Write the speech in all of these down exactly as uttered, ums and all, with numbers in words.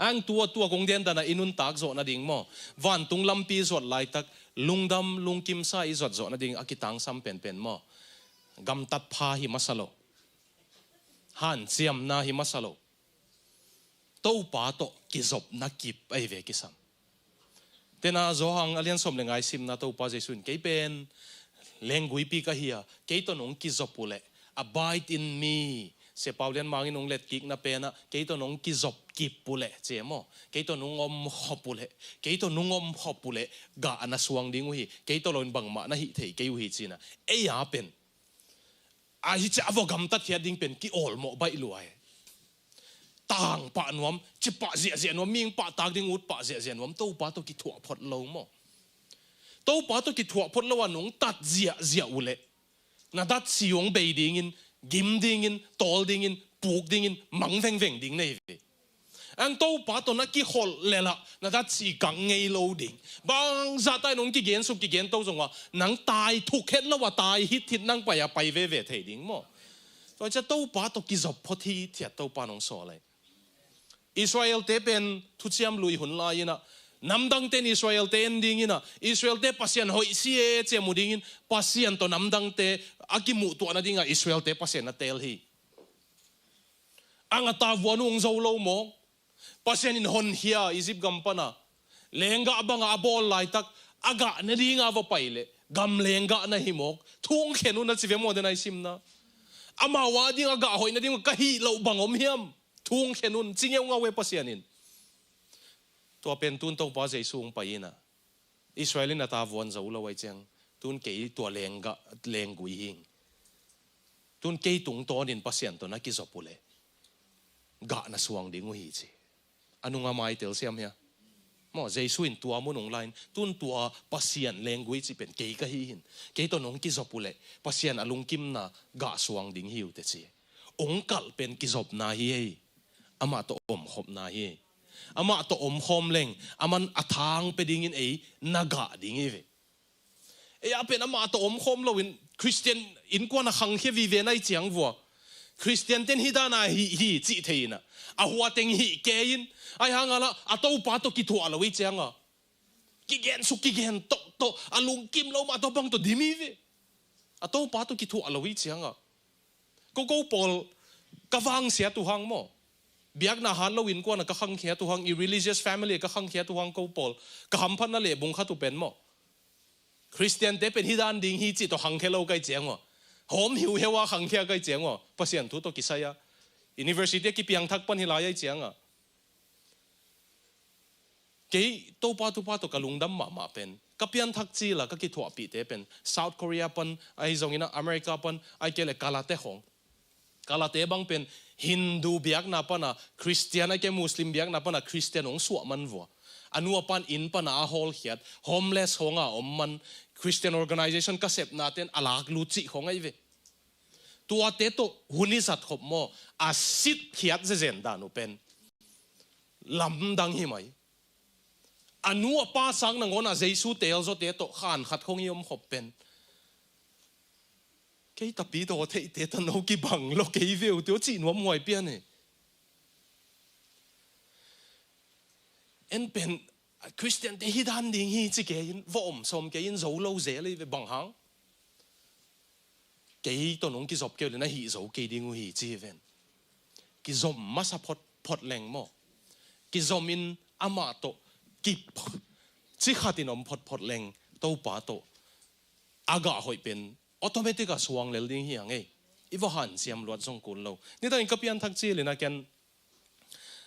Ang tua tua kong den dana i nuntak zawh nading maw, vantung lampi zuat laitak lungdam lungkimsa i zuat zawh nading a kitangsam penpen maw, gamtat pha hi masa lo. Hanciamna hi masa lo. Topa tawh kizopna kip ahi ve kisam. Tena Johan a lian sawm le nga i simna Topa Jesu in kei pen lengguipi ka hi a, kei tawh nong kizop uhleh, abide in me. Sia Pau Lian Mang in hong letkikna penah kei tawh nong kizop kip uhleh ci e maw, kei tawh nong omkhop uhleh, kei tawh nong omkhop uhleh gah na suang ding uh hi, kei tawh loin bangmah na hih thei kei uh hi cina. Ei a pen a hi ciah a vua gamtat khiat ding pen ki-awlmawh baih lua e. Tang pah nuam, ci pah ziahziah nuam, ming pahtak ding ut pah ziahziah nuam, Topa tawh kithuah phot lo maw. Topa tawh kithuah phot lo a nong tat ziahziah uhleh, na datsi hong bei dingin, gim dingin, tawl dingin, puk dingin mang vengveng ding na hi ve. Ang Topa tawh na kiholh lelah na datsi kang ngei lo ding. Bangzah tai nong kigensuk kigento zong a nang tai thuk het lo a tai hithit nang pai a pai veve thei ding maw. Tua ciah Topa tawh kizop phot hithiat Topa nong sawl lai. Israel-te pen thuciam lui hun lai inah, namdangte in Israel-te en ding inah, Israel-te Pasian hoih si e ciam uh dingin Pasian tawh namdangte a kimuhtuah nadingah Israel-te Pasian na teel hi. Ang a tavuan uh hong zo lo mawk. Pasian in honkhia Egypt gam pana lenggah banga a bawl laitak a gah nadinga va pai leh gam lenggah na hi mawk. Thungkhen un a ci ve maw, den a i simna. Amau a ding a gah hoih nading ka hih loh bang om hiam? Thungkhen un ci ngeungau e Pasian in. Tua pen tun Topa Jesu hong pai inah Israel in a tavuan zo lo ai ciang, tun kei tua lenggah lenggui hing. Tun kei tungtawnin Pasian tawh na kizop uhleh gah na suang ding uh hi ci. A nunga maitel siam hia? Maw, Jesu in tua mun hong lai-in tun tua Pasian lenggui cih pen kei ka hi hin. Kei tawh nong kizop uhleh Pasian a lungkimna gah suang ding hi uh teh ci. Hong kalh pen kizopna hi ei. Amah tawh omkhopna hi ei. Amah tawh omkhawm leng aman a thang pia dingin ei na gah ding hi ve. Ei a pen amah tawh omkhawm loin Khristian innkuan a khangkhia vive nai ciang vua, Khristian ten hih dana hih hi cih thei inah a hua teng hih kei in, ai hanga lah a Topa tawh kithuah lo hi cianga kigensuk kigen tawh tawh a lungkim lo mah tawh bang tawh dim hi ve. A Topa tawh kithuah lo hi cianga ko ko pawl ka vangsiat uh hang maw, biakna hat lo innkuana ka khangkhiat uh hang, i religious family ka khangkhiat uh hang ko pawl ka hamphatna lehbung khat uh pen maw, Khristiante pen hih dan ding hi cih tawh khangkhia lo kai ciang uh a, hawm hiuheu a khangkhia kai ciang uh a, Pasian thu tawh kisai a, university a kipiangthak pan hi lai ai ciang a, kei Topa Topa tawh ka lungdam mahmah pen ka pianthak cila ka kithuahpihte pen South Korea pan ahi zongin a, America pan ai kei le Kalate khawng. Kalate bang pen Hindu biakna pana Khristian ai kei Muslim biakna pana Khristian hong suah man vua. A nu a pan inn pana a hawlkhiat, homeless khawng a om man, Christian organization ka sepna ten a lak lut cih khawng ahi ve. Tuate tawh hun i zat khop maw, a sitkhiat zezen dan uh pen lamdang hi mai. A nu a pa sang nangawn a Jesu teelzawte tawh khan khat khong i om khop pen kei tapi tawh theihte tawh no kibang lo kei veu tio cih nuam huai pian hi. En pen Khristiante hi dan ding hi ci kei in va om sawm kei in zo lo zel hi ve bang hang. Kei tawh nong kizop kei uh le na hih zo kei ding uh hi ci hi ven. Kizom masa phot phot leng maw, kizomin amah tawh kip ci khatin om phot phot leng Topa tawh a gah hoih pen automatic a suang lel ding hi a ngei. I va hanciam luat zong kul lo. Nitakin ka pianthak cilin a ken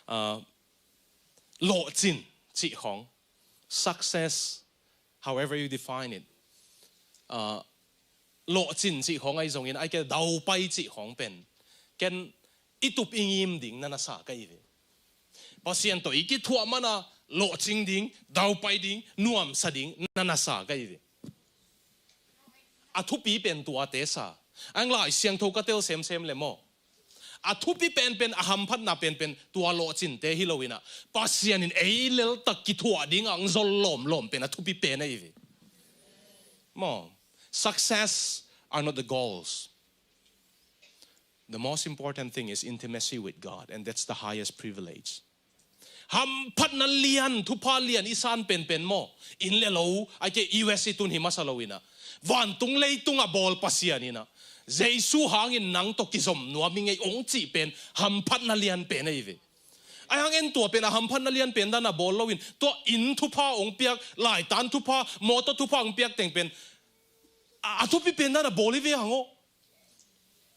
ah, lawhcin cih khawng, success, however you define it, ah, lawhcin cih khawng ahi zongin ai kei daupai cih khawng pen ken i tup i ngim ding na na sa ka hi ve. Pasian tawh i kithuah mana lawhcing ding, daupai ding, nuamsa ding na na sa ka hi ve. A thupi pen tuate sa. Ang Lai Siangtho ka tel semsem le maw, a thupi penpen, a hamphatna penpen tua lawhcinte hi loinah Pasian in ei leltak kithuah ding ang zol lawmlawm pen a thupi pen ahi ve. Maw, success are not the goals. The most important thing is intimacy with God, and that's the highest privilege. Hamphatna lian, thupha lian i san penpen maw? Inn le lo, a kei U S i tun hi masa lo inah, vantung leitung a bawl Pasian inah, Jesu hangin nang tawh kizom nuam hi ngei ong cih pen hamphatna lian pen ahi ve. Ahi hang en tua pen a hamphatna lian pen dan a bawl loin, tua inn thupha ong piak, laitan thupha, mawtaw thupha ong piak teng pen a, a thupi pen dan a bawl hi ve hang aw.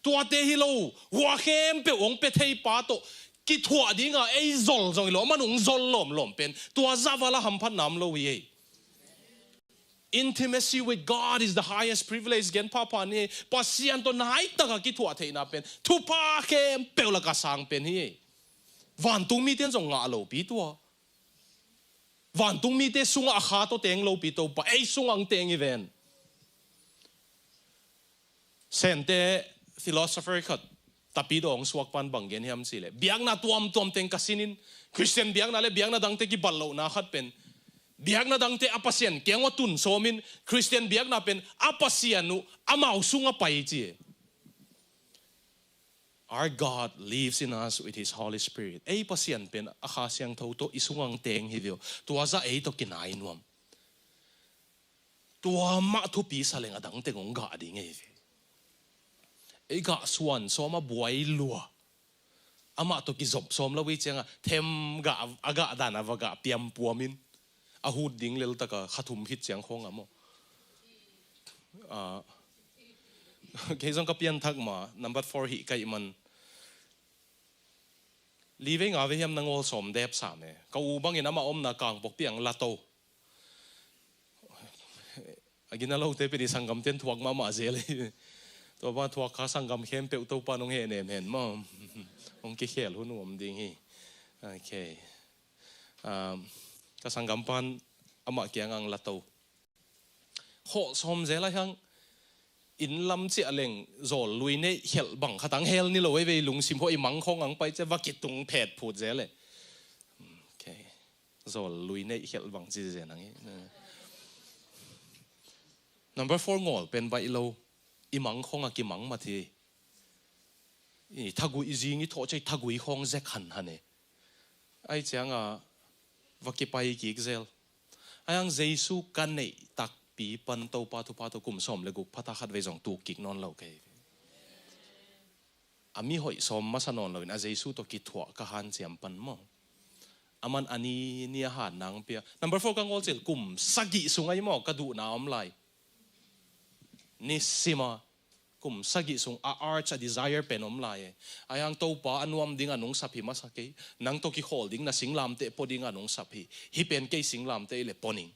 Tuate hi lo, hua khempeuh ong pia thei pa tawh kithuah dinga ei zol zong hi lo, aman ong zol lawmlawm pen tua zah vala hamphatna om lo hi ei. Intimacy with God is the highest privilege, gen phapha ni. Pasian tawh naitaka kithuah theihna pen thupha khempeuh laka sang pen hi ei. Vantung mite in zong ngah lopi tua. Vantung mite sungah a kha tawh teng lopi Topa ei sungah ong teng hi ven. Sente philosopher khat, Tapidaw ong suak pan bang gen hiam cihleh, biakna tuamtuam teng ka sinin, Khristian biakna le biakna dangte kibat lohna khat pen, biakna dangte a Pasian kiang ua tun sawmin, Khristian biakna pen a Pasian uh amau sungah pai ci. Our God lives in us with His Holy Spirit. Ei Pasian pen a Kha Siangtho tawh i sungah ong teng hi ve aw. Tua zah ei tawh kinai nuam. Tua mah thupi sa leng a dang teng ong gah ding ei ve. Ei gah suan sawm a buai lua. Amah tawh kizop sawm lo i cianga them gah, a gah dan a va gah piampuamin, a hut ding lel taka kha thum khit ciang khawng a maw? Ah, kei zong ka pianthak ma, number four hih ka hih man. Li vei nga vei hiam na ngawl sawm dep sam e. Ka u bangin amah omna Kangpokpi ang Lato. A gina lote pen i sanggamten thuak mahmah zel hi. Tua bang thuak kha sanggam khempeuh Topa nong hehnem hen maw? Hong kikhel hun uh om ding hi. Okay. Um, ka sanggam pan amah kiang ang Lato. Khawh sawm zel a hiang, inn lam ciah leng zawl lui neih khelh bang khat ang hel ni lo ei ve, i lungsim khawh i mang khawng ang pai ciah va kitung phet phut zel e. Okay. Zawl lui neih khelh bang ci zen ang hi. Number four ngawl pen baih lo. I mang khawng a kimang mat hi. I thagui, i zing i thawh ciah i thagui khawng zek hanhan e. Ai cianga va kipai kik zel. Ai ang Jesu ka neih takpi pan Topa thupha tawh kum sawm le guk phata khat vei zong tuk kik nawn lo kei. A mi hoih sawm masa nawn loin a Jesu tawh kithuah ka hanciam pan maw? Aman a ni ni a han nang pia. Number four ka ngawl cil kum sagih sung ahi maw, ka duhna om lai. Nisima kum sagih sung a urge, a desire pen om lai e. Ai ang Topa a nuam ding a nungsap hi masa kei. Nang tawh kikhawl ding na singlamteh pua ding a nungsap hi. Hih pen kei singlamteh i le pua ning.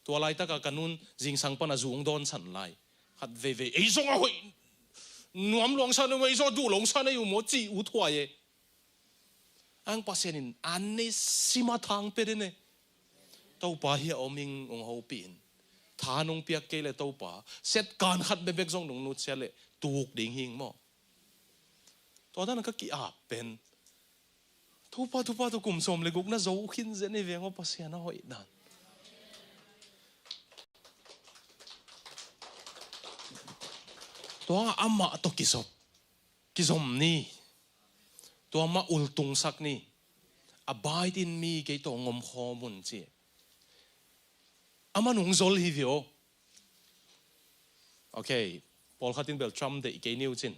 Tua laitaka ka nun zingsang pana zung dawnsan lai. Khat veivei ei zong a hoih nuam luangsan ei, ei zong a duh luangsan ei uh maw ci uh thuai e. Ang Pasian in a nisima thang pia den e. Topa hi a om ing, ong hopih in. Tha nung piak kei le Topa, set kan khat bebek zong nung nutsiat le tuk ding hing maw? Tua dan ka ki-ap pen. Topa, Topa, tua kum sawm le guk na zo khin zen i veng aw Pasian a hoih dan. Tua amah tawh kizop, kizom ni. Tua mah ultungsak ni. Abide in me, kei tawh ngom khawm un ci. Ama nung zol hi vio. Okay, pawlkhat in bel Trump deih kei niu cin.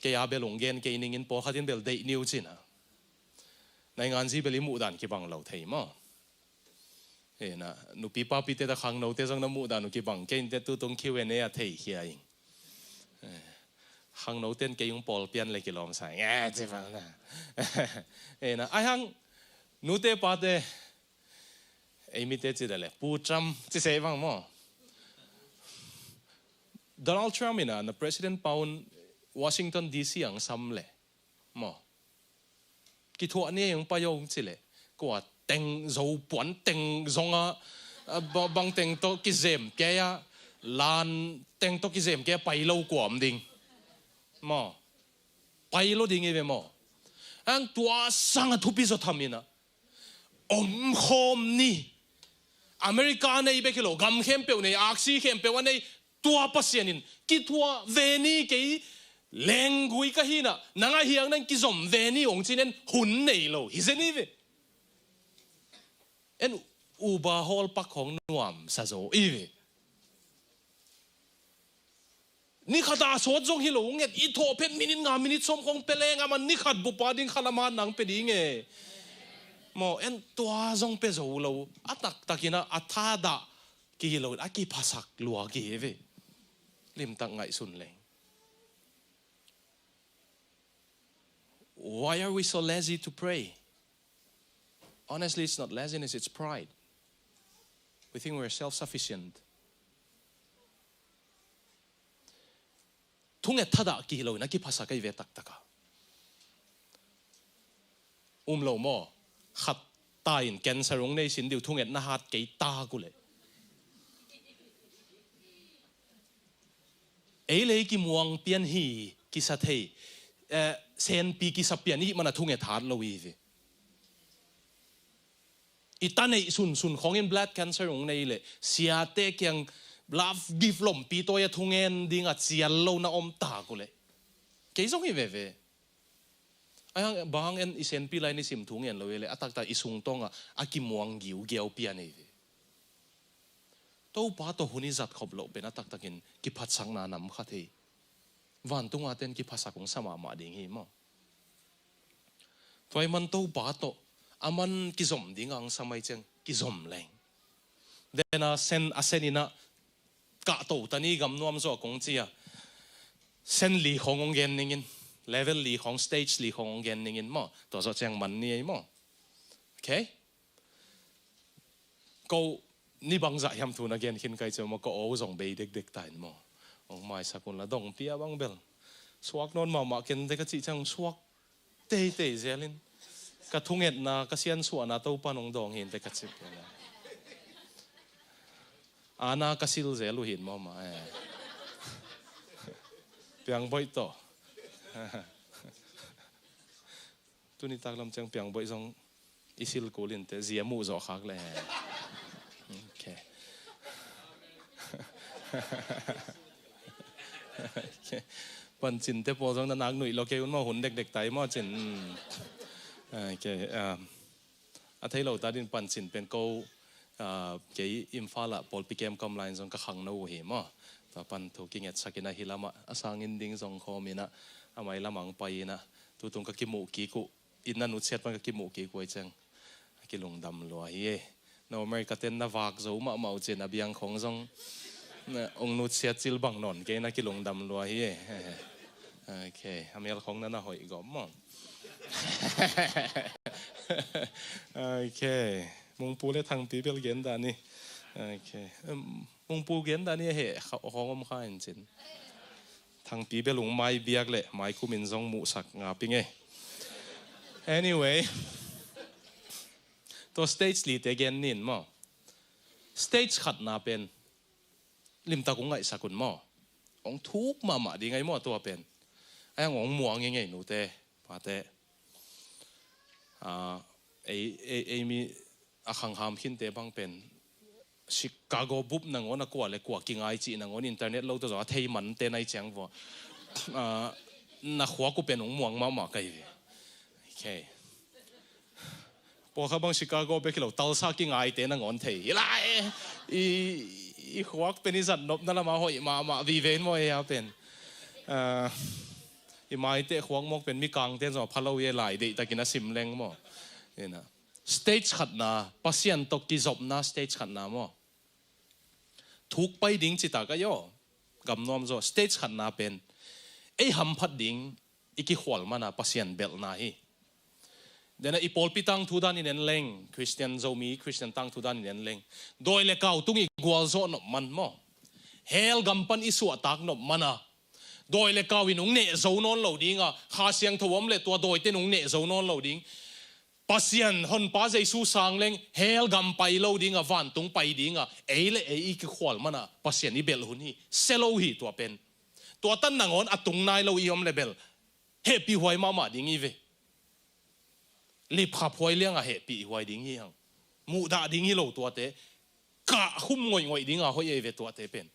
Kei a bel ung gen kei ningin pawlkhat in bel deih niu cin a. Nainganzi bel i muhdan kibang lo thei maw? Ena, nupi papite ta khangnote zong na muhdan uh kibang kei inte tutung Q and A a theikhia ing. Eh, khangnoten kei ung pawl pian le kilawmsa ing. Eh, ci bang na. Ena, ai hang nute pate, ei mite ci dale, Pu Trump ci sei bang maw? Donald Trump ina na President paun Washington D C ang sam le maw? Kithuah ni eng pai ong ci le, kua teng zo puan teng zonga, a, ba-, bang teng tawh kizem kei a, lan teng tawh kizem kei a pai lo kua om ding? Maw? Pai lo ding i ve maw? Ang tua sanga thupi zaw thamin a om khawm ni. America nei bek hi lo, gam khempeuh nei, aksi khempeuh a nei, tua Pasian in kithuah ve ni, kei Lenggui ka hi na, nang a hiang nang kizom ve ni ong cin en hun nei lo hi zen hi ve. En Uber hawl pak khong nuamsa zaw hi ve. Ni khat a sawt zong hi lo nget, i thawh phet minit nga minit sawm khong pia leng a man ni khat bup a ding khalam a nang pia ding e. Maw, en tua zong pia zo lo a taktakin a thadah kihi lo a kiphasak lua kihi ve. Limtak ngaihsun leng. Why are we so lazy to pray? Honestly, it's not laziness, it's pride. We think we're self-sufficient. Thunget thadah kihi lo in a kiphasak ahi ve taktaka. Um lo maw? Khat ta in cancer ung nei sin diu thunget na hat kei ta ku le. Ei le ei kimuang pian hi kisa thei. Eh, senpi kisa pian i hih mana thunget hat lo i ve. I ta neih sunsun khongin blood cancer ung nei le siate kiang love gift lompi tawi a thungen ding a cial lo na om ta ku le. Kei zong hi veve. Ai hang bang en i senpi lai ni sim thungen lo i le a taktak i sungtawng a a kimuang giugiau pian i ve. Topa tawh hun i zat khop loh pen a taktakin kiphatsakna nam kha thei. Vantung a ten kiphasak ung sa mahmah ding hi maw? Tua i man Topa tawh a man kizom ding ang sa mai ciang kizom leng. Dena sen a sen ina kahto ta ni gam nuam zaw kong cia. Sen li khong ong gen ningin, level li khong, stage li khong ong gen ningin maw? Tua zaw ciang man ni ei maw? Okay? Ko ni bangzah hiam thu na gen khin kai ciang maw, ko aw zong bei dekdek ta in maw? Ong maisak un la dong pia bang bel. Suak nawn mahmah ken te ka cih ciang suak teitei zelin. Ka thungetna, ka siansuahna Topa nong dawng hin te ka cip. Ana ka sil zel uh hin mawma. Eh. Piangboih tawh. Tuni taklam ciang piangboih zong i sil kulin te zia muh zawh khak le. Okay. Okay. Pancin te pawl zong na nak nuih lo kei un maw hun dekdek tai maw cin. Hmm. Okay. Um, a thei lo ta din pancin pen ko, ah, kei Imphal ah pawlpi kem kam lai in zong ka khangno uh hi maw. Tua pan thu kingetsak in a hi lamah a sangin ding zong khawm in a, a mai lamah ang pai in a, tutung ka kimuh kik uh, inn a nutsiat pan ka kimuh kik uh ai ciang a kilungdam lua hi e. Na America ten na vak zo mahmah uh cin a biang khong zong na ong nutsiat cil bang nawn kei na kilungdam lua hi e. Okay, a mel khong na na hoih gawm maw? Okay. Mungpu le Thangpi bel gen dah ni. Okay. Um, Mungpu gen dah ni a heh khawng om kha in cin. Thangpi bel ung mai biak le mai kumin zong muhsak nga ping e. Anyway. Tua stage li te gen nin maw? Stage khatna pen limtak ung ngaihsak un maw? Ong thuk mahmah ding ai maw tua pen? Ai ang ong muang i ngei nute pate. Ah, ei, ei, ei mi a khangham khinte bang pen Chicago bup nangawn a kua le kua kingai cih nangawn internet lo tawh zaw a thei man te nai ciang vua. Ah, na khuak uh pen ong muang mahmah kai ve. Okay. Pawlkhat bang Chicago bek hi lo Tulsa kingaite nangawn thei hi lai. I, i khuak pen i zat nopna lama hoih mahmah vive in maw ei a pen. Ah, i maite khuak mawk pen mikangte zong a pha lo i e lai deihtakin a sim leng maw. Ina. Stage khatna, Pasian tawh kizopna stage khatna maw. Thuk pai ding cita ka yaw. Gam nuam zaw, stage khatna pen ei hamphat ding i kikhual mana Pasian belhna hi. Dena i pawlpi tangthu dan in en leng, Christian Zomi, Christian tangthu dan in en leng, dawi le kau tung i gualzawh nop man maw? Hell gam pan i suahtak nop mana dawi le kau in ung neh zo nawn lo dinga, Kha Siangtho om le tua dawite nung neh zo nawn lo ding. Pasian honpa Jesu sang leng hell gam pai lo dinga, vantung pai dinga ei le ei i kikhual mana Pasian i belh hun hi. Se lo hi tua pen. Tua tan nangawn a tung nai lo i om le bel hehpih huai mahmah ding i ve. Lipkhap huai lianga hehpih huai ding hi hang. Muhdah ding hi lo tuate. Kah khum ngoihngoih dinga hoih ei ve tuate pen.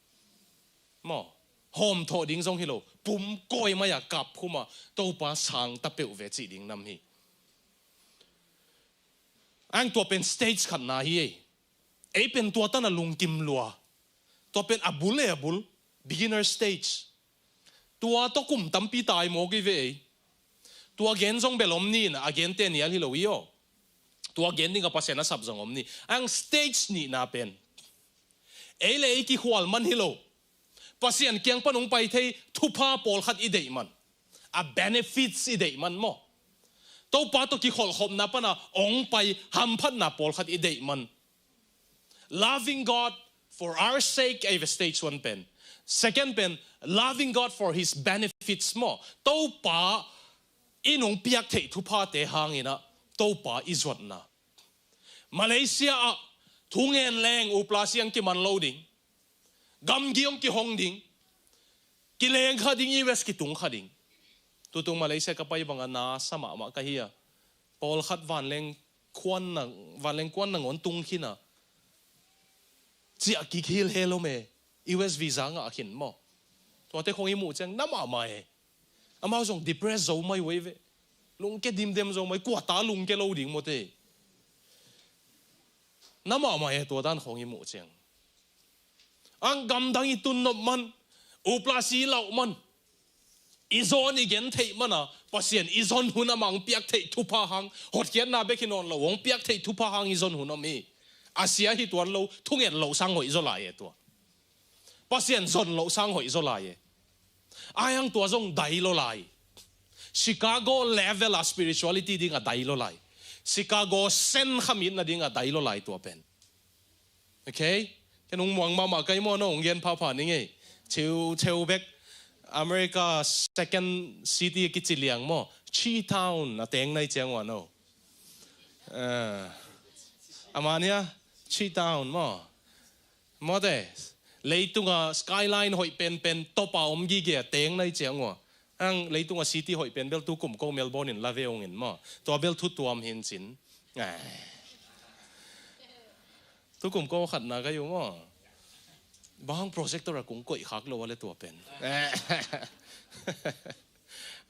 Maw? hawmthawh ding zong hi lo, pum kawi mai-ah kapkhum a, Topa sang ta peuh ve cih ding nam hi. Ang tua pen stage khatna hi ei. Ei pen tua tan a lungkim lua. Tua pen a bul e a bul, beginner stage. Tua tawh kum tampi tai mawk i ve ei. Tua gen zong bel om ni in a gente nial hi lo i aw. Tua gen ding a Pasian a sap zong om ni. Ang stage nihna pen ei le ei kikhual man hi lo. Pasian kiang pan hong pai thei thupha pawlkhat i deih man. A benefits i deih man maw. Topa tawh kikholhkhopna pana hong pai hamphatna pawlkhat i deih man. Loving God for our sake, ei ve stage one pen. Second pen, loving God for his benefits maw. Topa in hong piak theih thuphate hangin ah Topa i zuatna. Malaysia ah thungen leng upla siang kiman lo ding. Gamgi hong kihong ding. Kileng kha ding, U S kitung kha ding. Tutung Malaysia ka pai banga na sa mahmah ka hi a. Pawlkhat vanleng kuan na, vanleng kuan nangawn tung khin a. Ciah kik hil he lo me. U S visa ngah khin maw. Tuate khong i muh ciang na mahmah e. Amau zong depress zo mai uh ei ve. Lungke dimdem zo mai, kua ta lungke lo ding mawte. Na mahmah e tua dan khong i muh ciang. Ang gamdang i tun nop man, upla si lauh man. I zawn i gen theih mana, Pasian i zon hun a mang piak theih thupha hang, hotkhiatna bek hi nawn lo, hong piak theih thupha hang i zon hun om hi. A sia hi tuan lo, thunget loh sang hoih zaw lai e tua. Pasian zon loh sang hoih zaw lai e. Ai ang tua zong dai lo lai. Chicago level a spirituality ding a dai lo lai. Chicago sen khamitna ding a dai lo lai tua pen. Okay? Ken hong muang mahmah kai maw no, hong gen phapha ning ei. Cheu, cheu bek America second city kici liang maw. Chi town a teng nai ciang ua no. Ah. Amania, Chi town maw. Mawte, leitunga skyline hoih penpen topa om gige a teng nai ciang ua. Ang leitunga city hoih pen bel tu kum ko Melbourne in la ve ung in maw. Tua bel thu tuam hin cin. Ai. Tu kum ko khatna ka yu maw. Bang projector a kung koih khak lo a le tua pen.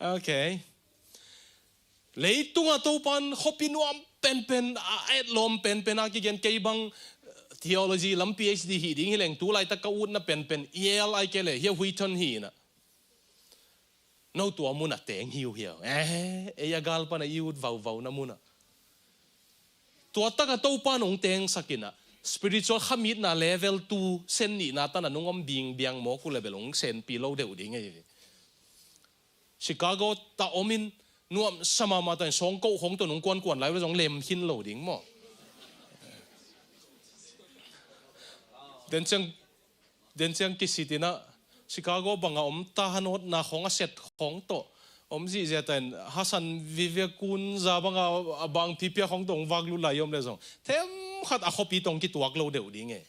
Okay. Leitunga Topan khuapi nuam penpen, a etlawm penpen a kigen kei bang, eh, theology lam P H D hi ding hi leng tu laitak ka utna penpen, Yale ai ke le, hia Wheaton hi na. No tua mun a teng hi uh hiau. Eh, ei a gal pan a i ut vauvau na mun a. Tua taka Topan hong tengsak in a. Spiritual khamitna level tu sen nihna tan a nung om bing biang mawk uh le bel hong senpi lo deuh ding ei ve. Chicago ta om in nuam sa mahmah ta in sawngkoh khong tawh nung kuankuan lai uh le zong lem khin lo ding maw. Den ciang, den ciang kisit in a Chicago banga om ta hanawtna khong a set khong tawh om zihziah ta in hasan vivia kun za banga a bang pipia khong tawh hong vak lut lai om le zong them khat a khuapi tawh hong kituak lo deuh ding e.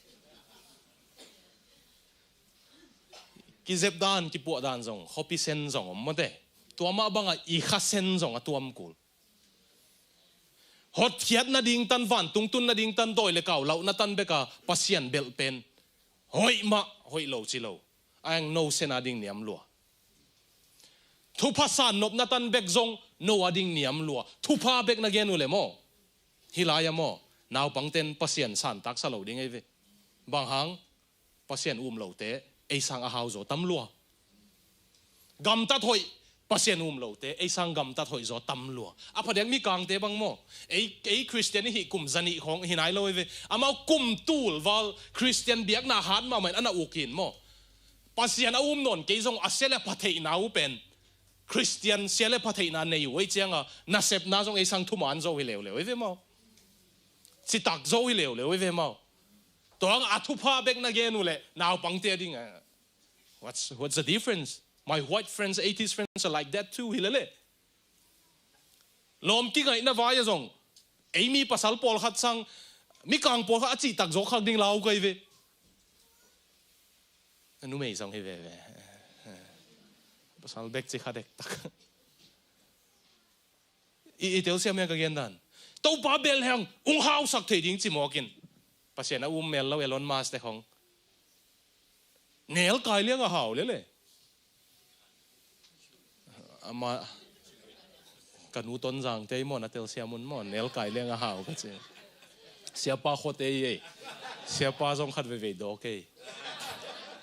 Kizep dan, kipuah dan zong, khuapi sen zong om mawte. Tua mah banga i kha sen zong a tuam kul. Hotkhiat nading tan, vantung tun nading tan, dawi le kau lauhna tan beka Pasian belh pen. Hoih mah, hoih lo ci lo. Ang no sen a ding niam lua. Thupha san nopna tan bek zong no a ding niam lua. Thupha bek na gen uh le maw. Hi lai a maw. Naupangten Pasian santak sa lo ding ei ve. Bang hang. Pasian um lote ei sang a hau zaw tam lua. Gamtat hoih, Pasian um lote ei sang gamtat hoih zaw tam lua. A phadiak Mikangte bang maw. Ei, ei Khristian i hih kum zanih khong hi nai lo ei ve. Amau kum tul val Khristian biakna hat mahmah in a na uk hin maw. Pasian a um nawn kei zong a sia le pha theihna uh pen Khristian sia le pha theihna nei uh ei cianga nasepna zong ei sang thuman zo hi leuleu ei ve maw. Citak zo hi leuleu ei ve maw. Tuang a thupha bek na gen uh le naupangte a ding a. What's, what's the difference? My white friends, atheist friends are like that too, hi lele. Lawm kingaihna vai a zong ei mi pasal pawlkhat sang Mikang pawlkhat a cihtak zawk khak ding lau kai ve. A numei zong hi veve. Pasal bek ci kha dektak. I, i telsiam hian ka gen dan. Topa bel heng ung hausak thei ding ci mawkin. Pasian a um mel lo Elon Musk te khong. Nel kai liang a hau lele. Ama, ka nu Tonzang te maw, na telsiam un maw, Nelkai Liang a hau ka ci. Siapa khua te ei. Siapa zong khat veivei dawk ei.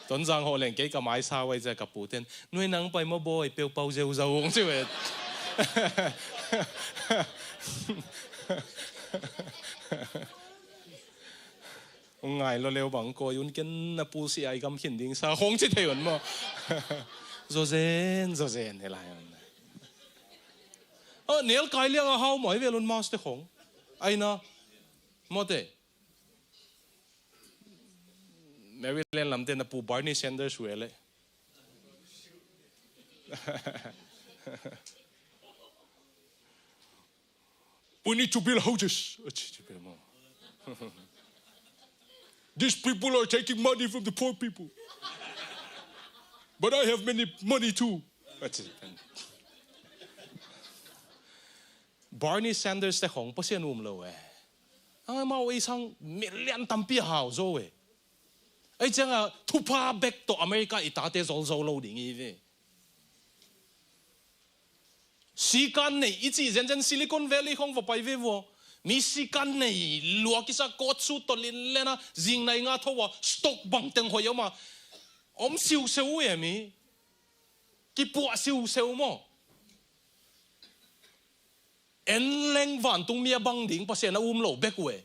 Tonzang hawh leng kei ka maisa uh ei ci a ka pu ten, "Nuai nang pai maw bawi, peuh pau zeuzau ung," ci ve. Ung ngai lo leu bang kawi un, ken na pu si ai gam khin ding sa khong ci thei un maw. Zozen zozen he lai un. Oh, Nelkai Liang a hau mai vel un, master khong. Aina. Mawte. Maryland lamte na pu Bernie Sanders uh e le. "We need to build houses." These people are taking money from the poor people. But I have many money too. Bernie Sanders te khong Pasian um lo e. Amau ei sang million tampi a hau zo e. Ei cianga thupha bek tawh America i tate zolzo lo ding i ve. Sikan nei i cih zenzen Silicon Valley khong va pai ve vua. Mi sikan nei lua kisa, coat suit tawh linlena, zingnai nga tho a, stock bang teng hoih om a, om siuseu uh e mi. Kipuah siuseu maw. En leng vantung mi a bang ding Pasian a um lo bek uh e.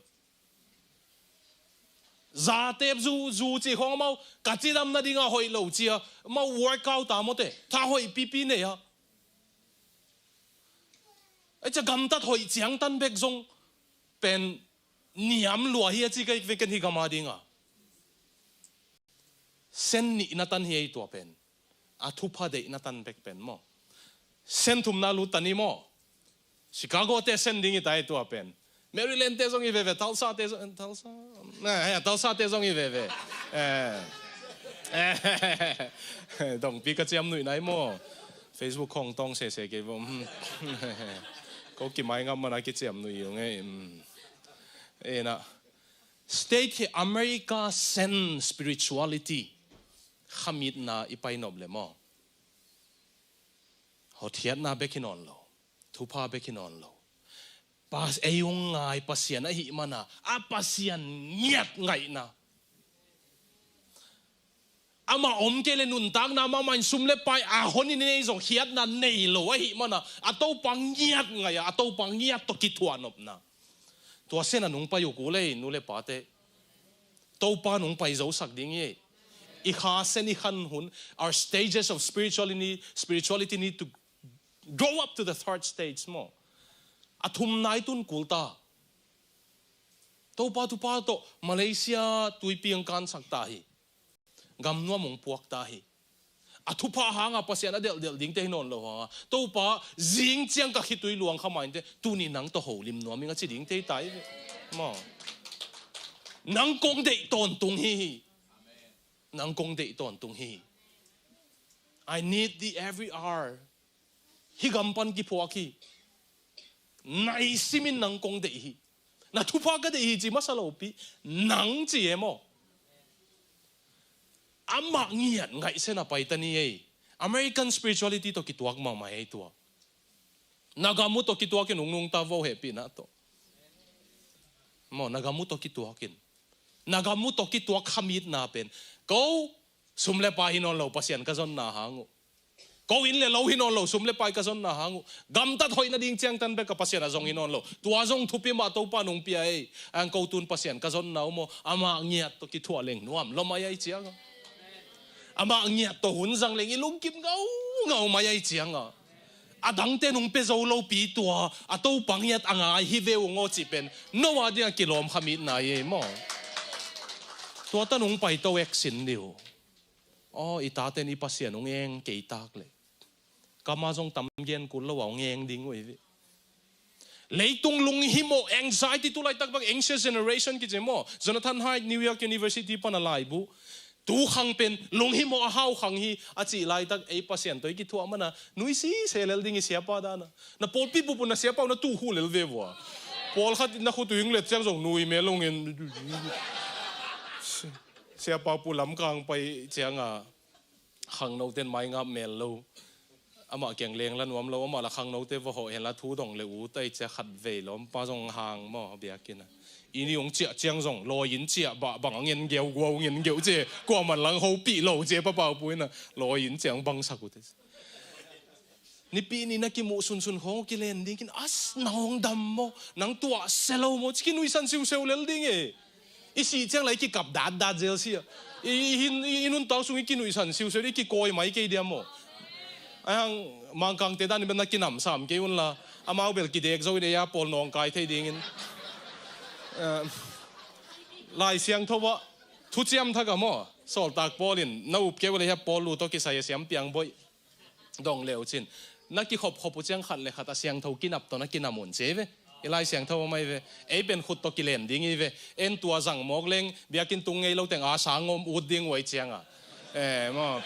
Zate zu, zu ci khong amau, ka cidam nadinga hoih lo cia, amau workout a mawte, tha hoih pipi nei a. Ei cia gamtat hoih ciangtan bek zong pen niam lua hi a ci ka ik ve ken hi gama dinga. Sen nihna tan hi ei tua pen. A thupha deihna tan bek pen maw. Sen thumna lut ta ni maw. Chicago te sen ding i ta ei tua pen. Maryland te zong i veve, Tulsa te zong, Tulsa. Eh, eh, Tulsa te zong i veve. Eh. Eh. Dongpi ka ciam nuih nai maw. Facebook khong tawng sese kei vo. Hmm. Ko kimai ngam mana kiciam nuih ung ei. Hmm. Ena. State hi America sen spirituality. Khamitna i pai nop le maw. Hotkhiatna bek hi nawn lo. Thupha bek hi nawn lo. Pas ei ung ngai Pasian ahih mana, a Pasian ngiat ngaihna. Amah om kei le nuntakna mahmah in sum le pai a hon in ei zong khiatna nei lo ahih mana, a Topa ngiat ngaih a, a Topa ngiat tawh kithuah nopna. Tua sena nung pai uh kul ei, nu le pate. Topa nung pai zosak ding hi ei. I kha sen i khan hun, our stages of spirituality, spirituality need to go up to the third stage maw. A thumna i tun kul ta. Topa thupha tawh Malaysia tuipi ang kansak ta hi. Gamnuam hong puak ta hi. A thupha hanga Pasian a delhdelh dingte hi nawn lo hanga, Topa, zing ciang ka khitui luang kha mainte, tuni nang tawh holim nuam ing a ci dingte hi ta hi ve. Maw. Nang kong deih tawntung hi hi. Nang kong deih tawntung hi hi. I need thee every hour. Hih gam pan kiphuak hi. Nai simin nang kong deih hi. Na thupha ka deih hi ci masa lopi. Nang ci e maw. Amah ngiat ngaihsen a pai ta ni ei. American spirituality tawh kituak mahmah ei tua. Na gam uh tawh kituakin hong nungta vo hehpihna tawh. Maw, na gam uh tawh kituakin. Na gam uh tawh kituak khamitna pen. Ko sum le pai hi nawn lo Pasian ka zonna hang uh. Ko inn le lo hi nawn lo sum le pai ka zonna hang uh. Gamtat hoih nading ciangtan bek ka Pasian a zong hi nawn lo. Tua zong thupi mah Topa nung pia ei. Ang ko tun Pasian ka zonna uh maw. Amah ngiat tawh kithuah leng nuam lo mai ei cianga. Amah ngiat tawh hun zang leng i lungkim ngaungau mai ei cianga. A dangte nung pia zo lopi tua, a Topa ngiat a ngai hi ve ung aw cih pen. No a ding a kilawm khamitna ei maw. Tua ta nung pai to ek sin diu. Aw, i taten i Pasian hong eng kei tak le. Kama zong tam gen kul lo a hong eng ding uh hi ve. Leitung lunghimawh, anxiety, tu laitak bang anxious generation kici maw. Jonathan Haidt, New York University pan a laibu. Tu khang pen lunghimawh a hau khang hi a cih laitak ei Pasian tawh i kithuah mana. Nuisi se lel ding i siapa dana. Na pawlpi bup un na siapa uh na tuh khu lel ve vua. Pawlkhat na khut uh hing let ciang zong nui mel lungin. Siapa pu lamkang pai cianga. Khangnoten mai ngap mel lo. Amah kiang leng la nuam lo, amah la khangnote va hawh hen la, thu dong le ut ai cia khat vei lawmpa zong hang maw, biakinn ah. Inn i hong ciah ciang zong, lawi inn ciah bah bang a ngen geu, guau ngen geu cia, kuaman lang hopih lo cia, pa Pau Pu in ah, lawi inn ciah hong bangsak uh te. Nipi ni na kimuh sunsun khawng kilen dingin, as, na hong dam maw, nang tuah sia lo maw, ci kinuisan siuseu lel ding e. I sih ciang la i kikap datdat zel sia. I, i, i, i nuntak sung i kinuisan siuseu, i kikawi mai kei diam maw. Ahang Mangkangte dan in bel na kinam sam kei un la. Amau bel kidek zo in ei a pawl nawngkai thei dingin. Eh, Lai Siangtho ah, thuciam thak ah maw, sawltak Paul in, na up kei uh le hia, Paul lu tawh kisai a siam piang boih. Dong leu cin. Na kikhopkhop uh ciang khat le khat a siangtho kinap tawh na kinam un ci ve. I Lai Siangtho a mai ve. Ei pen khut tawh kilen ding i ve. En tua zang mawk leng, biakinn tung ngei lo teng a sang om ut ding uai cianga. Eh, maw.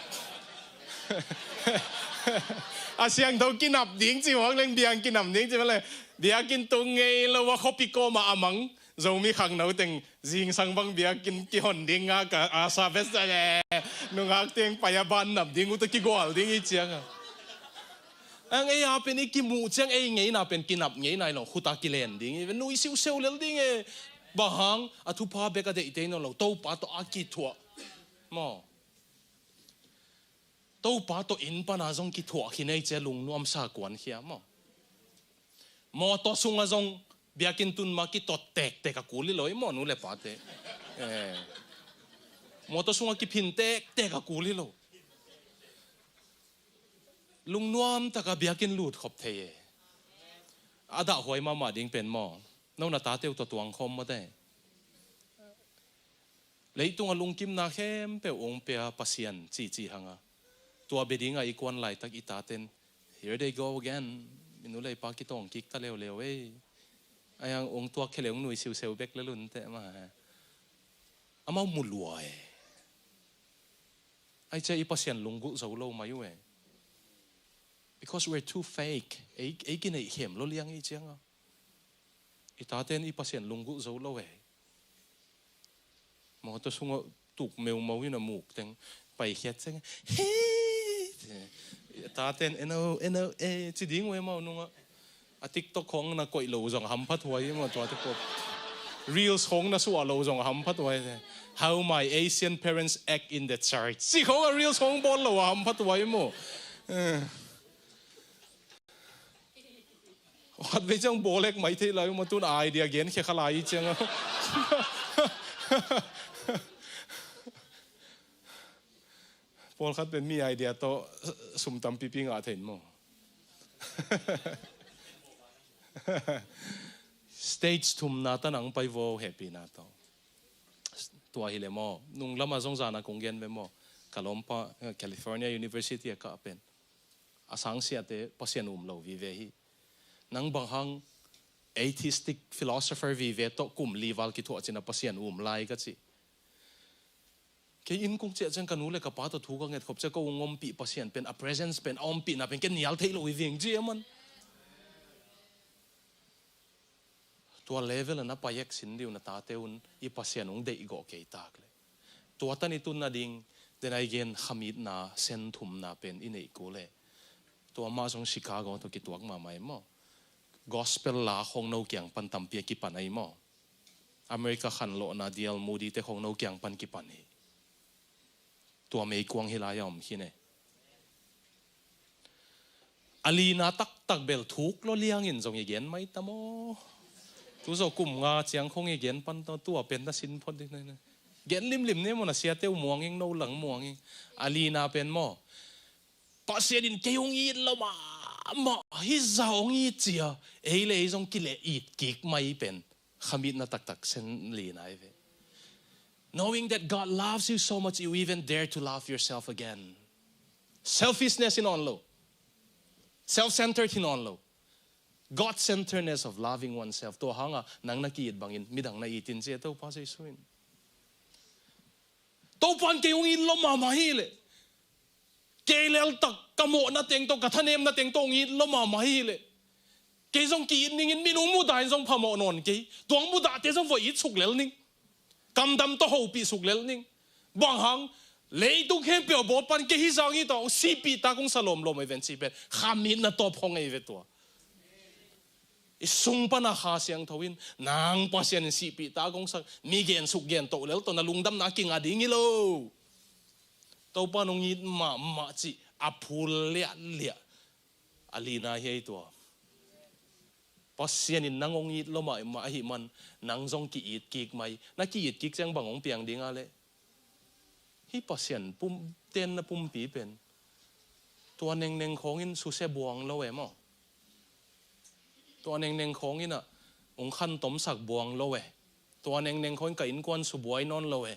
A siangtho kinap ding ci mawk leng, biang kinam ding ci mawk leng. Biakinn tung ngei lo a khuapi kawmah a mang Zomi khangno teng zingsang bang biakinn kihon ding a ka asa besa le. Nungak teng pai a ban nap ding uh tawh kigual ding i cianga. Ang ei a pen i kimuh ciang ei ngeina pen kinap ngeina i long khuta kilen ding i ve. Nui siuseu lel ding e. Bang hang a thupha bek a deihte i nawn lo. Topa tawh a kithuah. Maw. Topa tawh inn pana zong kithuah khin ei cia lungnuam sa kuan khia maw. Mawtaw sunga zong biakinn tun ma kitot tektek a kul hi lo i maw, nu le pate. Eh. Mawtaw sunga kiphin tektek a kul hi lo. Lungnuam taka biakinn lut khop thei e. A dahhuai mahmah ding pen maw, no na tate uh tawh tuang khawm mawte. Leitunga lungkimna khempeuh ong pia Pasian cici hanga. Tua bia dinga i kuan laitak i taten, "Here they go again. Minu leipa kitawng kik ta leuleu ei." Ai ang ong tuak khele ong nui siuseu bek le lunte ma. Amau mu lua e. Ai cia i Pasian lunggulh zo lo mai uh e. Because we're too fake. Ei, ei kineih khem lo liang i cianga. I taten i Pasian lunggulh zo lo e. Mawtaw sungah tuk meumau in a muk teng paikhiat ciang, "Hei!" Taten, "Eno, eno, eh," ci ding uh e mau nungah. A TikTok khong na koih lo zong hamphat huai i maw, tuate pop. Reels khong na suah lo zong hamphat huai. "How my Asian parents act in the church." Ci khong a Reels khong bawl lo a hamphat huai i maw. Eh. Khat vei ciang bawlek mai thei lai, uma tun idea gen khia kha lai i ciang a. Pawlkhat pen mi idea tawh sum tampipi ngah thei in maw. Stage thumna tan ang pai vo hehpihna tawh. Tua hi le maw. Nunglam a zong zana kong gen ve maw. Ka lawmpa, eh, California University a kah pen. A sangsiate Pasian um lo vive hi. Nang bang hang atheistic philosopher vive tawh kum li val kithuah cina Pasian um lai ka ci. Kei inn kong ciah ciang ka nu le ka pa tawh thu ka nget khop ciang ka ung ompih Pasian pen, a presence pen, a ompihna pen ken nial thei lo hi veng ci a man. Tua level a na pai ek sin diu na tate un i Pasian ung deih gawh kei tak le. Tua tan i tun nading, den ai gen khamitna, sen thumna pen i neih kul e. Tua mah zong Chicago tawh kituak mahmah e maw. Gospel la khong no kiang pan tampi a kipan ai maw. America khanlawhna D L Moody te khong no kiang pan kipan hi. Tua meikuang hi lai a om khin e. A lina taktak bel thuk lo liangin zong i gen mai ta maw. Tu zo kum nga ciang khong i gen pan ta, tua pen na sin phot ding na. Gen limlim ne maw, na siate uh muang ing, no lang muang ing. A lina pen maw. Pasian in kei hong it lo mahmah, hi za hong it cia. Ei le ei zong kileh it kik mai pen. Khamitna taktak sen lina i ve. Knowing that God loves you so much, you even dare to love yourself again. Selfishness hi nawn lo. Self-centered hi nawn lo. God-centeredness of loving oneself. Tua hanga nang na ki-it bangin midang na it in ci e Topa Jesu in. Topan kei hong it lo mahmah hi leh. Kei leltak ka mawhna teng tawh, ka thanemna teng tawh hong it lo mahmah hi leh. Kei zong ki-it ningin minung mudahin zong phamawh nawn kei. Tuang mudahte zong voi it suk lel ning. Kamdam tawh hopih suk lel ning. Bang hang Leitung khempeuh a bawl pan kei hi zang hi tawh, sihpihtak hong sa lawmlawm ei ven cih pen kha mit na tawp khong ei ve tua. I sung pana Kha Siangtho in nang Pasian in sihpihtak hong sak, mi gen suk gen toh lel tawh na lungdamna kinga ding hi lo. Topa nong it mahmah cih a phul liahliah a lina hi ei tua. Pasian in nang hong it lua mahmah ahih man nang zong ki-it kik mai. Na ki-it kik ciang bang hong piang ding a leh? Hih Pasian pum, tenna pumpi pen tua nengneng khawngin susia buang lo e maw? Tua nengneng khawngin ah hong khantomsak buang lo e. Tua nengneng khawngin ka innkuan subuai nawn lo e.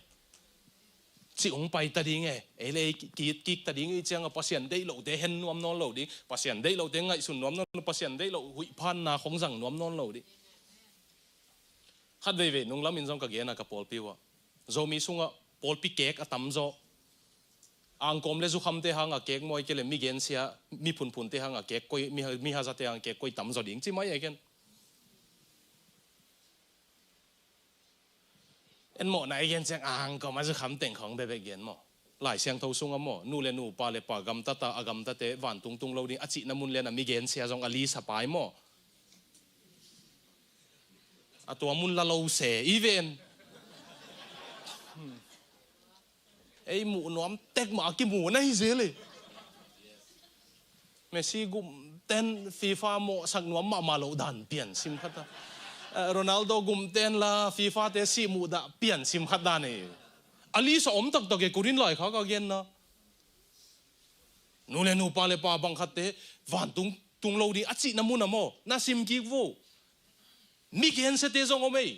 Cih hong pai ta ding e. Ei le ei ki-, ki-, kik ta ding i ciang a Pasian deih lohte hen nuam nawn lo ding. Pasian deih lohte ngaihsun nuam nawn lo. Pasian deih loh huih phanna khawng zang nuam nawn lo ding. Khat veivei nunglam in zong ka gen a ka pawlpi uh ah, Zomi sungah pawlpi kek a tamzaw. Angkawm le zukhamte hang a kek maw, ahih kei leh mi gensia, mi phunphunte hang a kek koi, mi ha-, mi hazate hang a kek koi tamzaw ding ci mai e ken. En mawh na i gen ciang angkawm a zukham teng khawng bekbek gen maw? Lai Siangtho sungah maw, nu le nu, pa le pa gamtat a, a gamtate vantung tung lo ding a cihna mun lian a mi gensia zong a lisa pai maw? A tua mun la lo se i ven. Ei muh nuam tek mah a kimu na hi zel e. Messi gumten FIFA mawhsak nuam mahmah loh dan piansim khat a. Eh, Ronaldo gumten la FIFA te sih muh dah piansim khat dan e. A lisa om taktak e, Korin laikhak a genna. Nu le nu, pa le pa bang khatte vantung tung lo ding a cihna mun a maw, na sim kik vo. Mi gensiate zong om ei.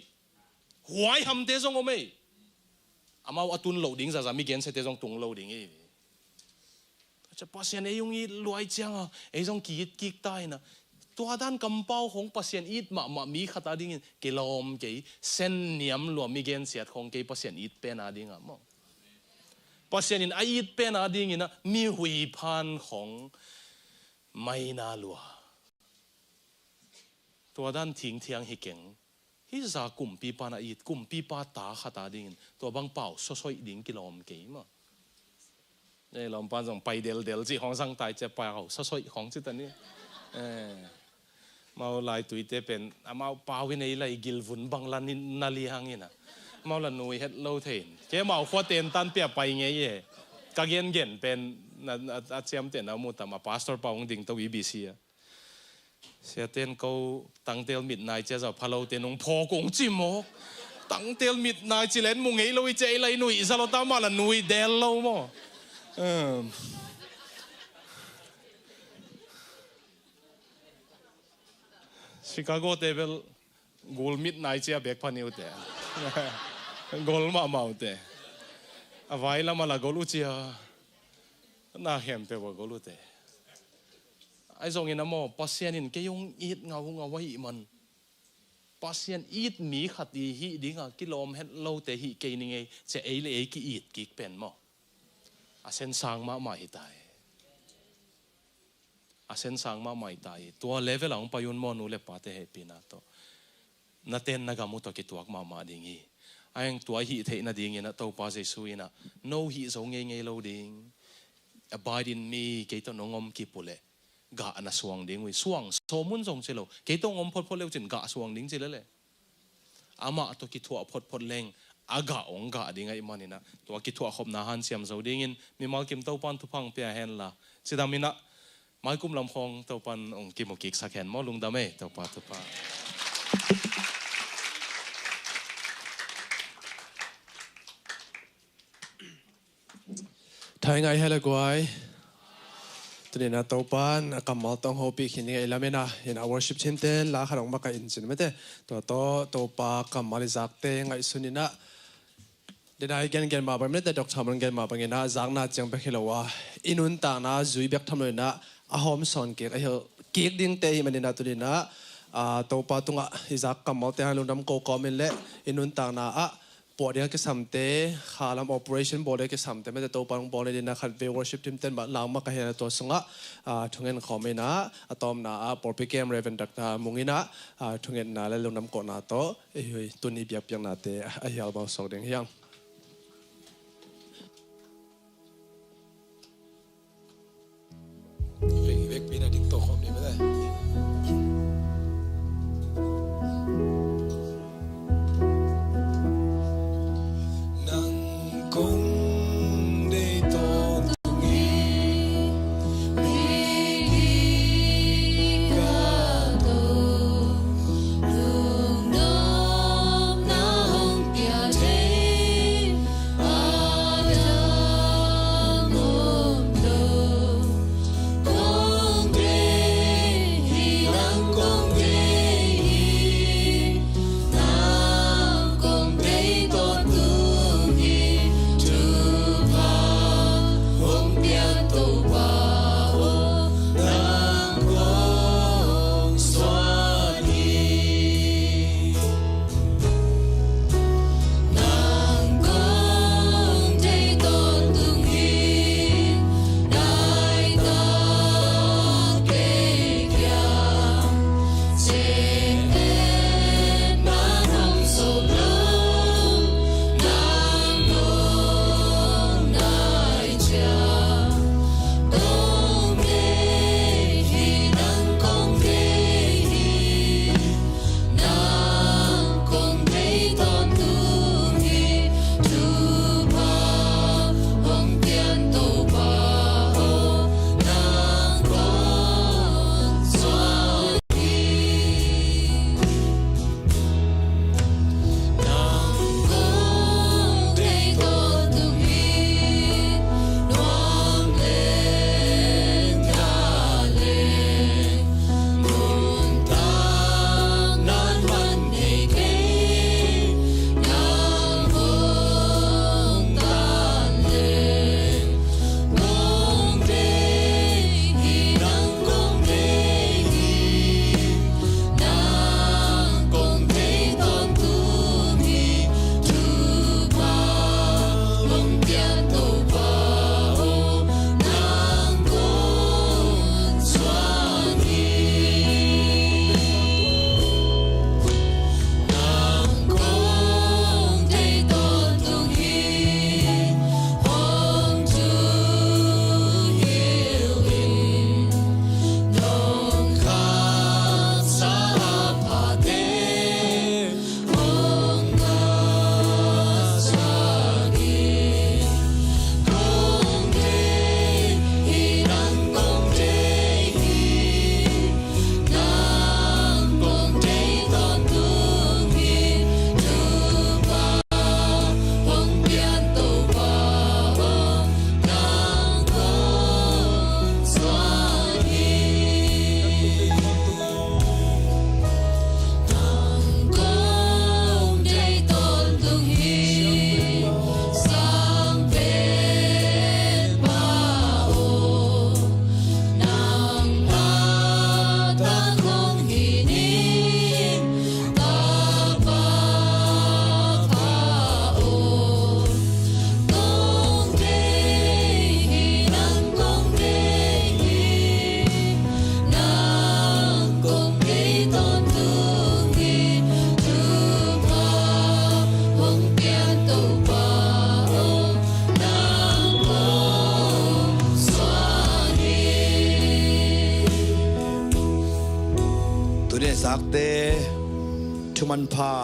Huaihamte zong om ei. Amau a tun loh ding zaza mi gensiate zong tung lo ding ei. Tua ciang Pasian ei hong it luai ciang a, ei zong ki-it kik ta in a. Tua dan kampau khong Pasian it mahmah mi khat a dingin kilawm kei, sen niam lua mi gensiat khong kei Pasian it pen a ding a maw. Pasian in a it pen a dingin a mi huiphan khong maina lua. Tua dan thingthiang hi keng. Hih za kumpipa na it, kumpipa ta khat a dingin tua bang pau sawsoih ding kilawm kei maw. Ei lawmpan zong pai deldel cih khawng zang tai cia pau sawsoih khawng ci ta ni. Eh. Mau laituite pen amau pau in ei lai gilvun bang la ni na li hang in a. Mau la nui het lo thei in. Kei mau khua ten tan pia pai ngei e. Ka gengen pen na, na, a ciamtehna mu tam a pastor pau hong ding to i B C a. Siaten ko tangtel mit nai cia zau phalo te nung phawk ung ci mawk. Tangtel mit nai ci len mu ngei lo i cia i lai nui i za lo ta ma la nui del lo maw. Um. Chicago te bel gul mit nai cia bek phaniu te. Gol mahmah uh te. A vai lam a la gol uh cia. Na khempeuh a gol uh te. Ahi zongin a maw, Pasian in kei hong it ngaungau ahih man. Pasian it mi khat i hih ding a kilawm het lote hih kei ni ngei, cia ei le ei ki-it kik pen maw. A sensang mahmah hi ta hi. A sensang mahmah hi ta hi. Tua level a hong pai un maw, nu le pate hehpihna tawh. Na ten na gam uh tawh kituak mahmah ding hi. A heng tua hih theih nadingin a Topa Jesu in a no hih zo ngeingei lo ding. Abide in me, kei tawh nong om kip uh leh gah na suang ding uh hi. Suang sawm un zong ci lo. Kei tawh hong om photphot leucin gah suang ding ci lele. Amah tawh kithuah photphot leng a gah hong gah ding ahih manin a tua kithuah khopna hanciam zo dingin mimal kim Topan thupha hong pia hen la. Cidam in a maikum lam khawng Topan hong kimu kiksak hen maw, lungdam ei Topa thupha. Thai ngai hela guai. Tuni na Topan a kammal tawh hong hopih khin ding a i lamen a, in a worship team ten la khat hong makaih in cin mete. Tua tawh Topa kammal i zakte ngaihsun in a, denai gen gen mah bang mete, Doctor Hamon gen mah bangin a zakna ciang bek hi lo a, i nuntakna zui bek tham lo in a, a hawm sawn kik a hilh kik dingte ahih manin a tuni na, a, Topa tungah i zak kammalte hang lungdam ko kawmin le i nuntakna ah puah ding a kisamte, kha lam operation bawl ding a kisamte mete Topa hong bawl nading in a khat vei worship team ten mah la hong makaih hen a tua sungah, a, thungen khawm in a, a tawpna ah pawlpi kem Reverend Doctor Mung in a, a, thungetna le lungdam kohna tawh i hui tuni biakpiaknate a hial bau sawk ding hi hang. Takte thumanpha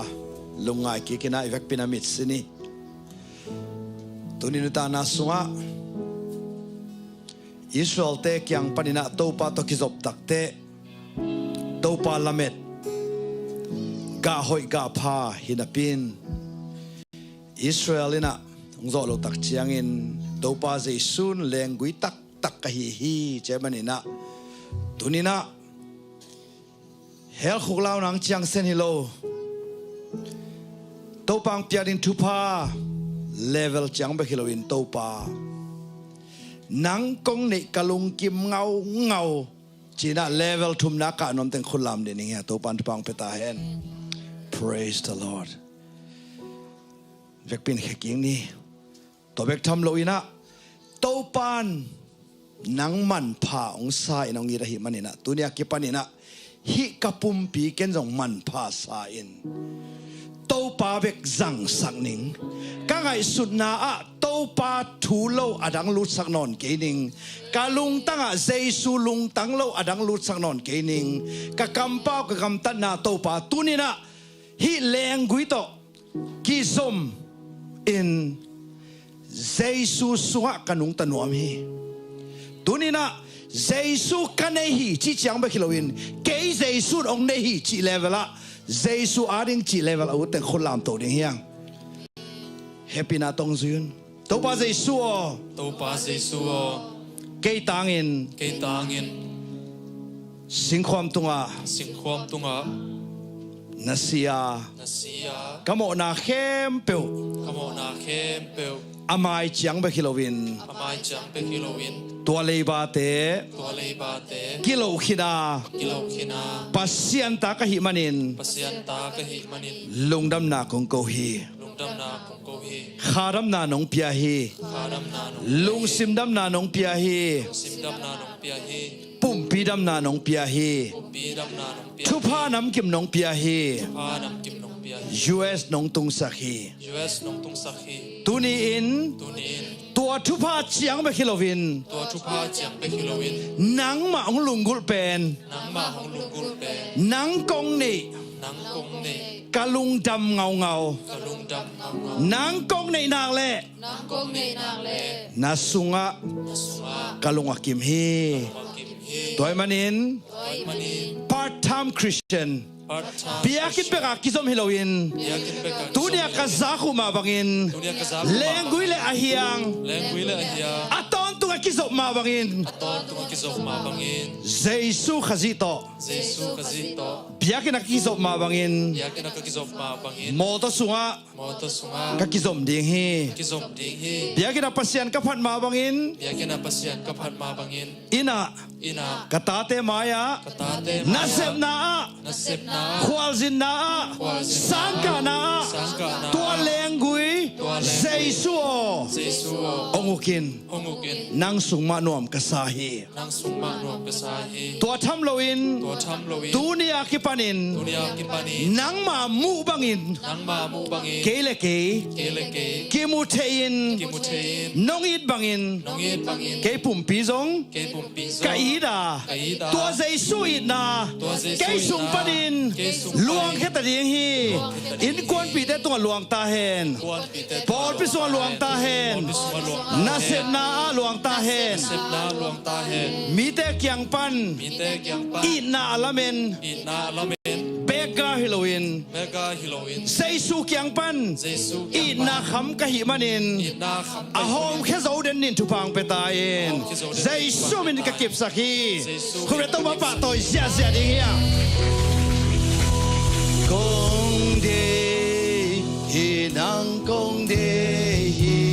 lungngai kikin ah i vekpi-in ah mit sin ni. Tuni nuntakna sungah Israel-te kiang panin ah Topa tawh kizop takteh Topa lamet, gah hoih gah pha hi napi-in, Israel in ah hong zawh loh tak ciangin Topa Jesu in lenggui taktak ka hi hi, ci ahih manin ah tuni-in ah hell khuk lau nang ciang sen hi lo. Topa hong piak ding thupha level ciang bek hi loin, Topa, nang kong neih ka lungkim ngaungau, ci-in ah level thumna kah nuam teng khut lam ding hi hang. Topa in thupha hong pia ta hen. Praise the Lord. Vekpi-in khia kik ni. Tua bek tham loin ah, Topa in nang manpha hong sa-in hong it ahih manin ah, tuni a kipanin ah hih ka pumpi ken zong manpha sa in, Topa bek zangsak ning. Ka ngaihsutna ah Topa thu lo a dang lutsak nawn kei ning. Ka lungtang ah Jesu lungtang lo a dang lutsak nawn kei ning. Ka kampau, ka gamtatna, Topa, tuni-in ah hih lenggui tawh kizom in Jesu sungah ka nungta nuam hi. Tuni-in ah Jesu ka nei hi cih ciang bek hi loin, kei Jesu in hong nei hi cih level ah, Jesu ading cih level ah ut teng khut lamto ding hi hang. Hehpihna tawh zui un. Topa Jesu aw. Topa Jesu aw. Kei tangin. Kei tangin. Singkhuam tungah. Singkhuam tungah. Na si a. Na si a. Ka mawhna khempeuh. Ka mawhna khempeuh. A mai ciang bek hi loin. A mai ciang bek hi loin. Tua leibate. Tua leibate. Kiloh khin a. Kiloh khin a. Pasian ta ka hih manin. Pasian ta ka hih manin. Lungdamna kong ko hi. Lungdamna kong ko hi. Khadamna nong pia hi. Khadamna nong pia hi. Lungsim damna nong pia hi. Lungsim damna nong pia hi. Pumpi damna nong pia hi. Pumpi damna nong pia hi. Thupha namkim nong pia hi. Thupha namkim nong pia hi. U S nong tungsak hi. U S nong tungsak hi. Tuni-in. Tuni-in. Tua thupha ciang bek hi loin. Tua thupha ciang bek hi loin. Nangmah hong lunggulh pen. Nangmah hong lunggulh pen. Nang kong neih. Nang kong neih. Ka lungdam ngaungau. Ka lungdam ngaungau. Nang kong neih nak leh. Nang kong neih nak leh. Na sungah. Na sungah. Ka lung a kim hi. Ka lung a kim hi. Tua ahih manin. Tua ahih manin. Part-time Christian. Part-time Christian. Biakinn bek a kizom hi loin. Biakinn bek a kizom hi loin. Tuni a ka zakhuh mah bangin. Tuni a ka zakhuh mah bangin. Lenggui le a hiang. Lenggui le a hiang. A tawntung a kizop mah bangin. A tawntung a kizop mah bangin. Jesu Khazih tawh. Jesu Khazih tawh. Biakinn a ka kizop mah bangin. Biakinn a ka kizop mah bangin. Mawtaw sungah. Mawtaw sungah. Ka kizom ding hi. Ka kizom ding hi. Biakinn a Pasian ka phat mah bangin. Biakinn a Pasian ka phat mah bangin. Inn ah. Inn ah. Ka tate mai-ah. Ka tate mai-ah. Nasepna ah. Nasepna ah. Khualzinna ah. Khualzinna ah. Sangkahna ah. Sangkahna ah. Tua lenggui. Tua lenggui. Jesu aw. Jesu aw. Hong uk in. Hong uk in. Nang sung mah nuam ka sa hi. Nang sung mah nuam ka sa hi. Tua tham loin. Tua tham loin. Tuni a kipanin. Tuni a kipanin. Nangma muh bangin. Nangma muh bangin. Kei le kei. Kei le kei. Kimu thei in. Kimu thei in. Nong it bangin. Nong it bangin. Kei pumpi zong. Kei pumpi zong. Ka it a. Ka it a. Tua Jesu itna. Tua Jesu itna. Kei sung panin. Kei sung panin. Luangkhia ta ding hi. Luangkhia ta ding hi. Innkuanpihte tungah luang ta hen. Innkuan Pawlpi sungah luang ta hen. Pawlpi sungah luang ta hen. Nasepna ah luang ta hen. Nasepna ah luang ta hen. Mite kiang pan. Mite kiang pan. Itna a lamen. Itna a lamen. Beggar hi loin. Beggar hi loin. Jesu kiang pan. Jesu kiang pan. Itna kham ka hih manin. Itna kham ka hih manin. A hawmkhia zo den in thupha hong pia ta in. A hawmkhia zo den in thupha hong pia ta in. Jesu min ka kipsak hi. Jesu min ka kipsak hi. Khut beng tawh pahtawi ziahziah ding hi a. Kong deih hi, nang kong deih hi,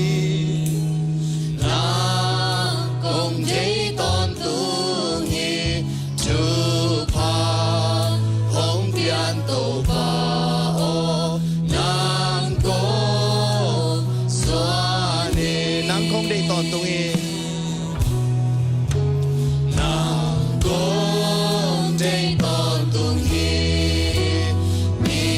nang kong deih tawntung hi, thupha hong pian Topa aw, nang kong suan hi. Nang kong deih tawntung hi. Nang kong deih tawntung hi, mi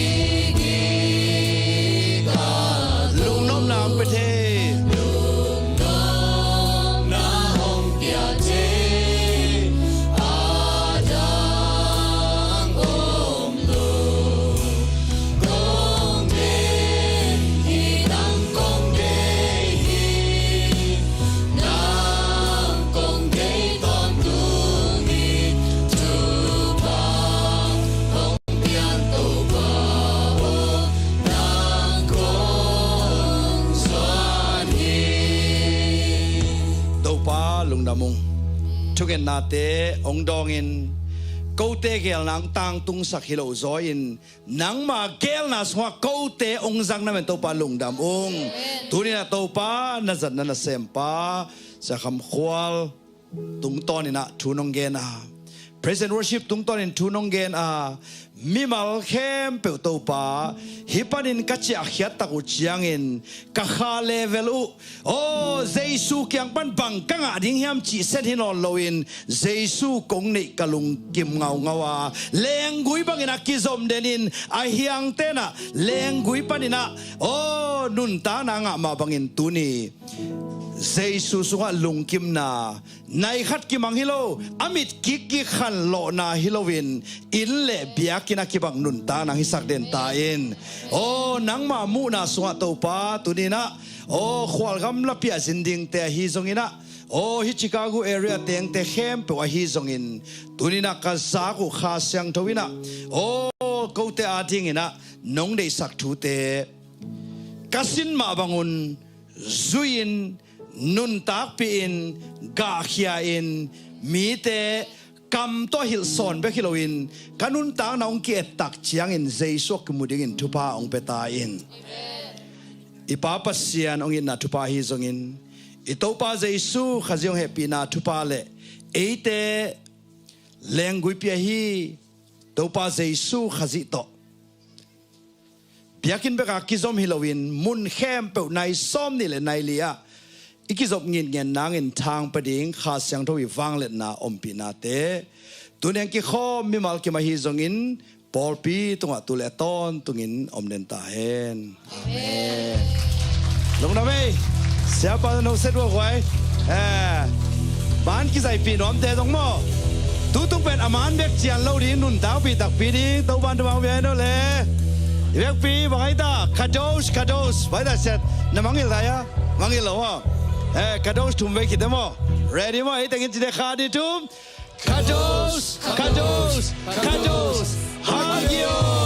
Mung. Thungennate hong dawngin, kote gelna hong tangtungsak hi lo zaw in, nangma gelna sungah kote hong zang na men Topa lungdam ung. Tuninah Topa na zatna nasempa Sia Kham Khual tungtawninah thu nong gen a, Praise and Worship tungtawnin thu nong gen a, mimal khempeuh Topa hih panin ka ciahkhiat tak uh ciangin ka kha level uh, aw, Jesu kiang pan bang ka ngah ding hiam cih set hi nawn loin Jesu kong neih ka lungkim ngaungau a, lenggui bangin a kizom denin a hiang tenah lenggui paninah, aw, nuntakna ngah mah bangin tuni Jesu sungah lungkimna, nai khat kimang hi lo, a mit kikkik khanlawhna hi loin inn le biakinn a kibang nuntakna hong hisak den ta in. Aw, nangma muhna sungah Topa tuninah, aw, khualgam lapi a zin dingte ahi zonginah, aw, hih Chicago area tengte khempeuh ahi zongin, tuninah ka zak uh Kha Siangtho inah, aw, kote adinginah nong deihsak thute ka sin mah bangun zui-in, nuntakpih in, gahkhia in, mite kam tawh hilh sawn bek hi loin ka nuntakna hong ki-et tak ciangin Jesu a kimu dingin thupha hong pia ta in. I Pa Pasian hong itna thupha ahi zongin, i Topa Jesu Khazih hong hehpihna thupha le eite lenggui pia hi Topa Jesu Khazih tawh biakinn beka kizom hi loin mun khempeuh nai sawmnih le nai li-ah i kizop ngitngen nangin thangpia ding Kha Siangtho i vangliatna ompihnate tuni hong kikhawm mimal kim ahi zongin pawlpi tungah tu le tawntungin om den ta hen. Amen. Lungdam ei. Siapa no set wa huai. Eh, man kizaipih nuamte zong maw, tutung pen a man bek cian lo ding, nuntakpih takpi ding Topan thupha hong pia hen aw le. I vekpi bang ahi ta? Kadosh, kadosh. Bang ahi ta siat? Na mangngilh lai a? Mangngilh lo maw? Eh, kadosh thum vei khit te maw? Ready maw? Ei tengin cite khat, nih, thum. Kadosh, kadosh, kadosh. Hagio.